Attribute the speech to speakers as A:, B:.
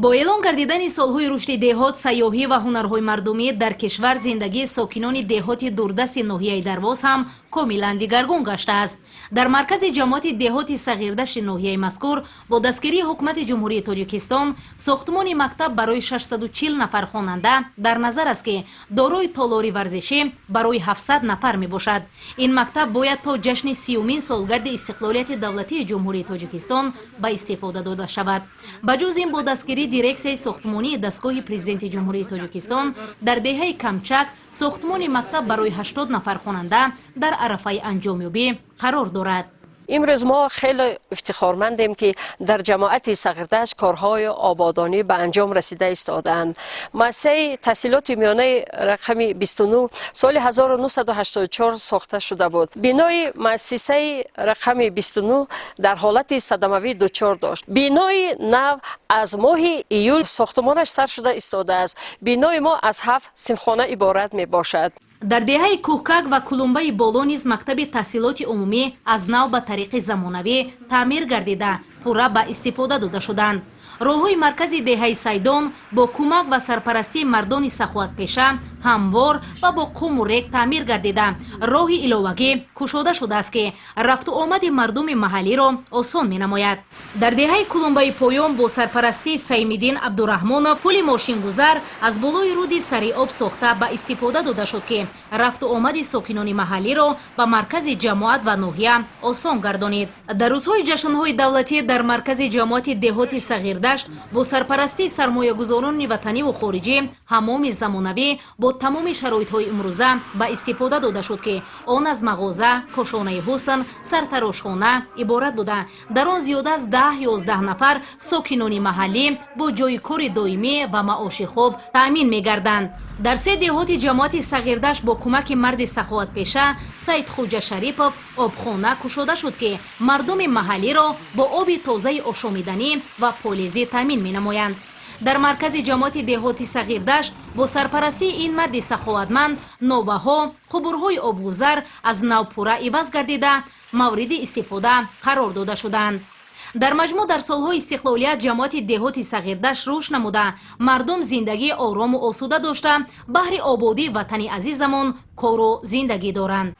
A: Бо эълон гардидани солҳои рушди деҳот, сайёҳӣ ва ҳунарҳои мардумӣ дар кишвар, зиндагии сокинони деҳоти дурдасти ноҳияи Дарвоз ҳам комилан дигаргун гаштааст. Дар маркази ҷамоати деҳоти Сағирдашти ноҳияи мазкур бо дастгирии Ҳукумати Ҷумҳурии Тоҷикистон сохтмони мактаб барои 640 нафар хонанда дар назар аст, ки дорои толори варзишӣ барои 700 нафар мебошад. Ин мактаб бояд то ҷашни 30-умин солгарди истиқлолияти давлатии Ҷумҳурии Тоҷикистон ба истифода дода шавад. Ба ҷуз ин, бо дастгирии дирексияи сохтмонии дастгоҳи Президенти Ҷумҳурии Тоҷикистон дар деҳаи Камчак сохтмони мактаб барои 80 нафар хонанда дар арафаи анҷомёбӣ қарор дорад.
B: Имрӯз мо хеле ифтихормандем, ки дар ҷамоати Сағирдашт корҳои ободонӣ ба анҷом расида истодаанд. Муассисаи таҳсилоти миёнаи рақами 29 соли 1984 сохта шуда буд. Бинои муассисаи рақами 29 дар ҳолати садамавӣ дучор дошт. Бинои нав аз моҳи июл сохтумонаш сар шуда истодааст. Бинои мо аз ҳафт синфхона иборат мебошад.
A: Дар деҳаи Кӯҳкак ва Кулумбаи Боло низ мактаби таҳсилоти умумӣ аз нав ба тариқи замонавӣ таъмир гардида, пурра ба истифода дода шуданд. Роҳҳои маркази деҳаи Сайдон бо кӯмак ва сарпарастии мардони саховатпеша ҳамвор ва бо қуму рег таъмир гардида, роҳи иловагӣ кушода шудааст, ки рафту омади мардуми маҳаллиро осон менамояд. Дар деҳаи Кулумбаи Поён бо сарпарастии Саймиддин Абдураҳмонов пули мошингузар аз болои руди Сариоб сохта ба истифода дода шуд, ки рафту омади сокинони маҳаллиро ба маркази ҷамоат ва ноҳия осон гардонид. Дар рӯзҳои ҷашнҳои давлатӣ дар маркази ҷамоати деҳоти Сағирдашт бо сарпарастии сармоягузорони ватаниву хориҷӣ ҳаммоми замонавӣ бо тамоми шароитҳои имрӯза ба истифода дода шуд, ки он аз мағоза, кошонаи ҳусн, сартарошхона иборат буда, дар он зиёда аз 10-11 нафар сокинони маҳаллӣ бо ҷойи кори доимӣ ва маоши хуб таъмин мегарданд. Дар се деҳоти ҷамоати Сағирдашт бо кӯмаки марди саховатпеша Саидхуҷа Шарипов обхона кушода шуд, ки мардуми маҳаллиро бо оби тозаи ошомиданӣ ва полезӣ таъмин менамоянд. Дар маркази ҷамоати деҳоти Сағирдашт бо сарпарастии ин марди саховатманд новаҳо, қубурҳои обгузар аз нав пурра иваз гардида, мавриди истифода қарор дода шуданд. Дар маҷмӯъ, дар солҳои истиқлолият ҷамоати деҳоти Сағирдашт рушд намуда, мардум зиндагии орому осуда дошта, баҳри ободии ватани азизамон кору зиндагӣ доранд.